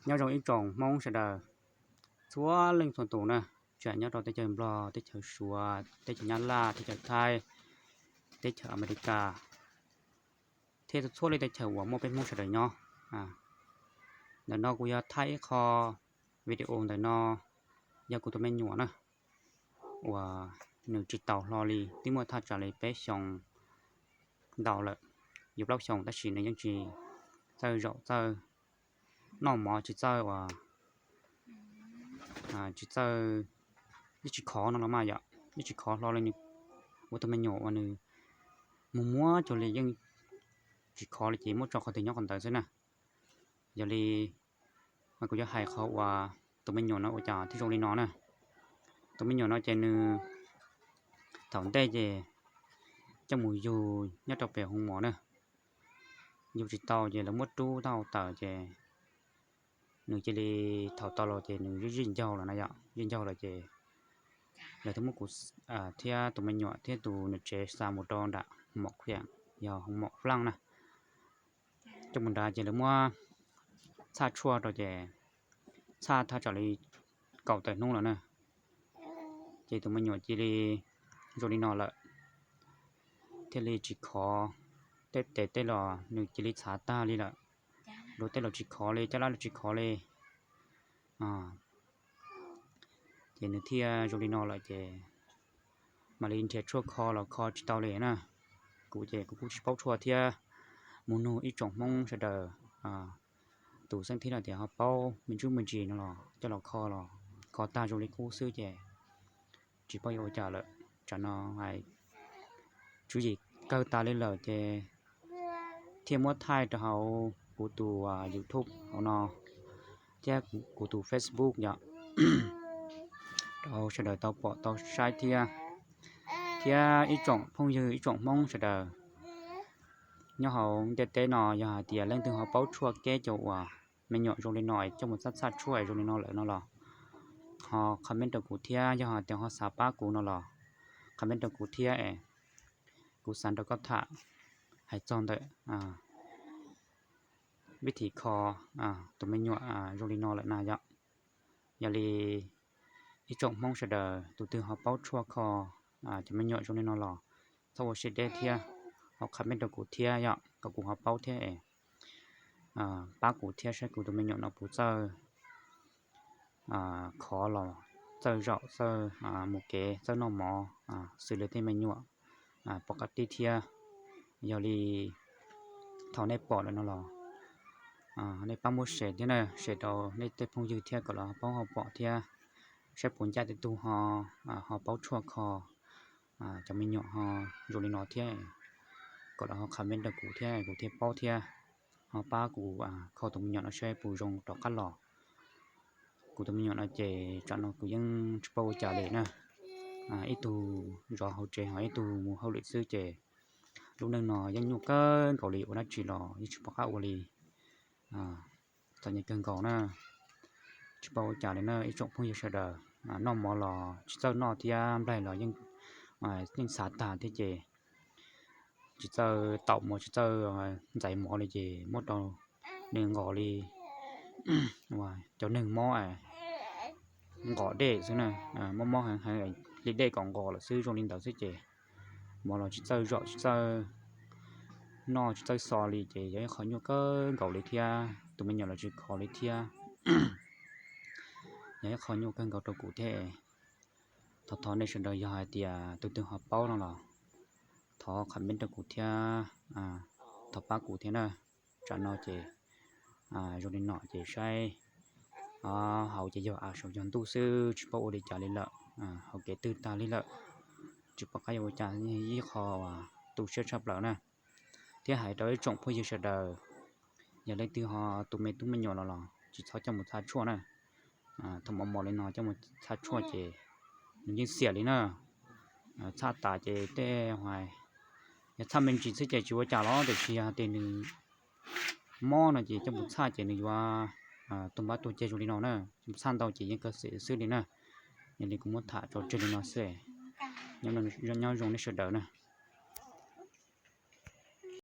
Nyob zoo ib tsoom Hmoob sawv daws txhua leej txhua tus na, tsis hais nyob rau teb chaws Nplog, teb chaws Suav, teb chaws Nyab Laj, teb chaws Thaib, teb chaws Amelikas, thiab txhua txhua li teb chaws uas muaj peb Hmoob sawv daws nyob. Ntawm no kuv yog thaij ib qho video ntawm no, yog kuv tus me nyuam na, uas nws tsis tau hlo li, twb muaj thaj tsam li peb xyoos ntau lawm, yuav plaub xyoos tab sis nws yeej tsis txawj zaum txawj noj mov, tsis txawj uas tsis txawj, yeej tsis khov no los mas yom, yeej tsis khov hlo li. Nws ua tus me nyuam uas nws mus muab cuag li yeej tsis khov li ces muab tso qhov twg nyob qhov ntawd xwb na. Yog li kuv yuav hais qhov uas tus me nyuam no ua cas thiaj zoo li no na. Tus me nyuam no ces nws thaum ntej ces coj mus yug nyob rau pem hoo mom na, yug tsis tau ces lawv muab rub tau tawm ces nws cia li thaum tau los ces nws zij ncaug lawm na yom, zij ncaug lawm ces lawv thiaj muab kuv thiab tus me nyuam thiab tus nws tsev xa mus rau nram hoo mom Khliam, yog hoo mom Flaaj na. Coj mus nrad ces lawv muab txhaj tshuaj rau ces txhaj thaj tsam li kaum tawm hnub lawm na, ces tus me nyuam cia li zoo li no lawm, thiaj li tsis khov, tej tes tej los nws cia li txhav tag li lawm, luag tej los tsis khov li, caj lab los tsis khov li. Ces nws thiaj zoo li no lawm ces mam li nrhiav tshuaj kho los kho tsis tau li na. Kuv ces kuv kuj tsis paub tshuaj thiab, mus nug ib tsoom Hmoob sawv daws, tus xeeb thib no tias ho paub me ntsis me ntsis no los coj los kho los kho tag zoo li qub xwb ces tsis paub yuav ua cas lawm. Tsam no hais tswv yim kawg tas li lawm ces thiaj muab thaij rau hauv kuv tus YouTube hauv no thiab kuv tus Facebook yom, rau sawv daws tau pom tau saib thiab. Thiab ib tsoom phooj ywg ib tsoom Hmoob sawv daws nyob hauv ntiaj teb no, yog hais tias leej twg ho paub tshuaj keb cov uas me nyuam zoo li no es coj mus txhaj txhaj tshuaj es zoo li no lawm no los ho comment rau kuv thiab, yog hais tias ho xav pab kuv no los comment rau kuv thiab es kuv xav nrog koj tham hais txog ntawm vib thim kho tus me nyuam zoo li no lawm na yom. Yog li ib tsoom Hmoob sawv daws tus twg ho paub tshuaj kho cov me nyuam zoo li no los txhob ua siab deb thiab, ho comment rau kuv thiab yom, kom kuv ho paub thiab es pab kuv thiab saib kuv tus me nyuam no puas txawj khov los txawj zaum txawj mus kev txawj noj mov xws li tej me nyuam pom qab tib thiab. Yog li thaum nej pom lawm no los nej pab muab share thiab na, share rau nej tej phooj ywg thiab kom lawv paub ho pom thiab, saib puas ncaj tej tug ho ho paub tshuaj kho cov me nyuam ho zoo li no thiab, kom lawv ho comment rau kuv thiab kuv thiaj paub thiab, ho pab kuv kho tus me nyuam no saib puas zoo rov qab los. Kuv tus me nyuam no ces tsam no kuv yeej tsis paub ua cas li na. Ib tug zov hauv tsev ho ib tug mus hauj lwm xwb ces lub neej no yeej nyuaj kawg nkaus li, ua dab tsi los yeej tsis pom qab ua li. Txom nyem kawg nkaus na, tsis paub ua cas li na ib tsoom phooj ywg sawv daws. Noj mov los tsis txawj noj thiab, nplaig los yeej, yeej xav tag thiab ces tsis txawj taum mov tsis txawj ntxais mov li ces muab rau nws nqos li cov neeg mob nqos dej xwb na, mob mob heev heev li dej kom nqos lawm xwb, zoo li ntawd xwb ces mov los tsis txawj zom tsis txawj noj tsis txawj xo li ces yog ib qho nyuaj kawg nkaus li thiab, tus me nyuam los tsis khov li thiab. Yog ib qho nyuaj kawg nkaus rau kuv thiab. Thov thov nej sawv daws yog hais tias tus twg ho paub no los thov comment rau kuv thiab, thov pab kuv thiab na. Tsam no ces zoo li no ces saib hauv ces yog av saum yog ntuj xwb tsis paub ua li cas li lawm, hauv kev twg tag li lawm, tsis pom qab yuav ua cas, ib qho tu siab tshaj plaws na. Thiab hais rau ib tsoom phooj ywg sawv daws, yog leej twg ho tu me tub me nyuam los los tsis txhob coj mus txhaj tshuaj na. Thaum mos mos li no coj mus txhaj tshuaj ces nws yeej xiam li na. Txhaj tas ces tej hais, yog txhaj me ntsis xwb ces tsis ua cas los, tiam sis yog tias nws mob no ces coj mus txhaj ces nws yuav tuag npab tuag ceg zoo li no na. Coj mus txhaj ntau ces yeej kawg xiam xwb li na. Yog li kuv muab tham tso tseg li no xwb, nyob zoo nej sawv daws na.